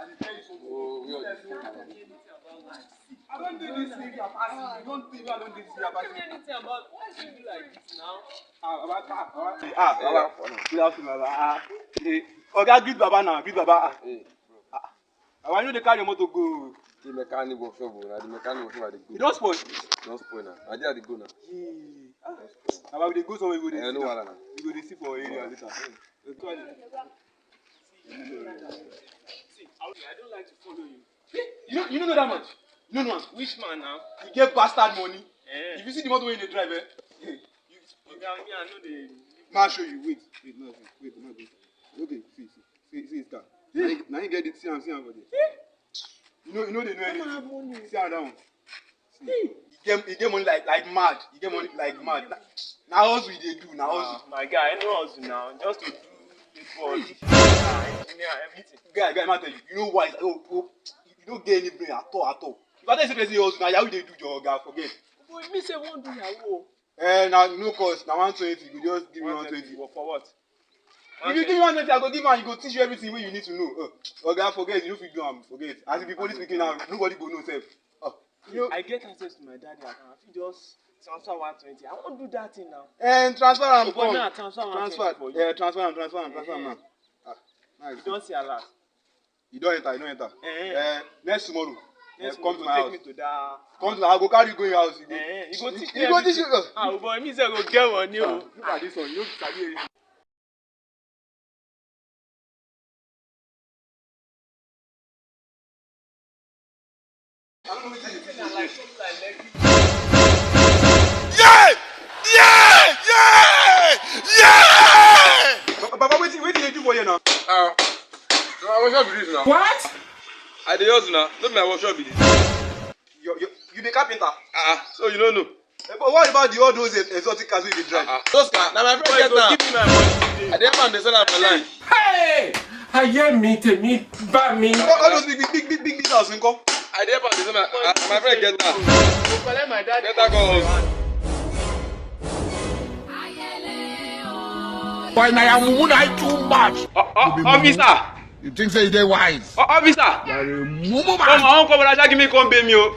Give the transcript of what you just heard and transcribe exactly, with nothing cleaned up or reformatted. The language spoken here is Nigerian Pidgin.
I don't do this thing you are passing. You don't think I don't do this thing you are passing. Anything about, why do you do like this now? Ah, Baba, good afternoon, Baba. Ah, eh, Oga, greet Baba now, greet Baba. Ah, ah, Baba, you know they carry your motor go. The mechanic workshop, oh, na the mechanic workshop I dey go. You don spoil? Don spoil na. Na there I dey go na. Baba, we dey go somewhere, we go dey see. Eh, no wahala na. We go dey see for area later. See, I don't like to follow you. You know, you no know that man. You no know am. Which man now? He get bastard money. Eh. If you see the motor wey he dey drive, eh? Oga, me, I no dey. Ma show you. Wait, wait, no, wait, wait, no, wait. Okay, see, see, see, see his car. Na him, na him get it. See am, see am for there. You know, you know they know anything. See am, that one. See, he get, he get money like, like mad. He get money like mad. Like, na hustle he dey do, na hustle. Ah, my guy, I know hustle now. Just to do it for engineer, everything. Guy, guy, man, tell you, you know why? Oh, oh, you don't get any brain at all, at all. If I tell you say person hustle, na yahoo dey do, your oga, forget. But me say wan do yahoo. Eh, na no cost, na one twenty. You go just give me one twenty. For, for what? If you give me one twenty, I go give am. You go teach you everything wey you need to know. Uh, oga, forget, you no fit do am, forget. As you be police pikin now, nobody go know sef. Uh, you know, I get access to my daddy account. I fit just transfer one twenty. I wan do that thing now. And transfer am. So, come. Now transfer one twenty for you. Yeah, transfer am, transfer am, transfer am now. Ah, nice. You don see alert? You don enter, you don enter. Eh, eh. Eh, next tomorrow, eh, next tomorrow, come to my house. Take me to that. Come to my, I go carry you go your house. You go, eh, eh, you go teach me everything. You go teach you. Ah, boy, me sef go get money o. Ah, look at this one. You no sabi anything. Yeah! Yeah! Yeah! Yeah! Ba-, Baba, wetin, wetin you dey do for here now? Ah, na workshop be this now. What? I dey hustle now. No be my workshop be this. You, you, you be carpenter? Ah, ah, so you no know? Eh, but what about the, all those, eh, exotic cars wey you dey drive? Ah, ah. Those cars, na my friend get am. Give me my money today. I dey help am dey sell am for line. Hey! Ayé mi, tèmi bá mi. All, all those big, big, big, big, big, big house nko? I dey help am dey sell am. Ah, my friend get am. Go collect my dad. Get am, go. Boy, na your mumu na too much. O-, o-, officer. You think say you dey wise? O-, officer. You are a mumu man. Come, I wan come, brother, give me come bail me o.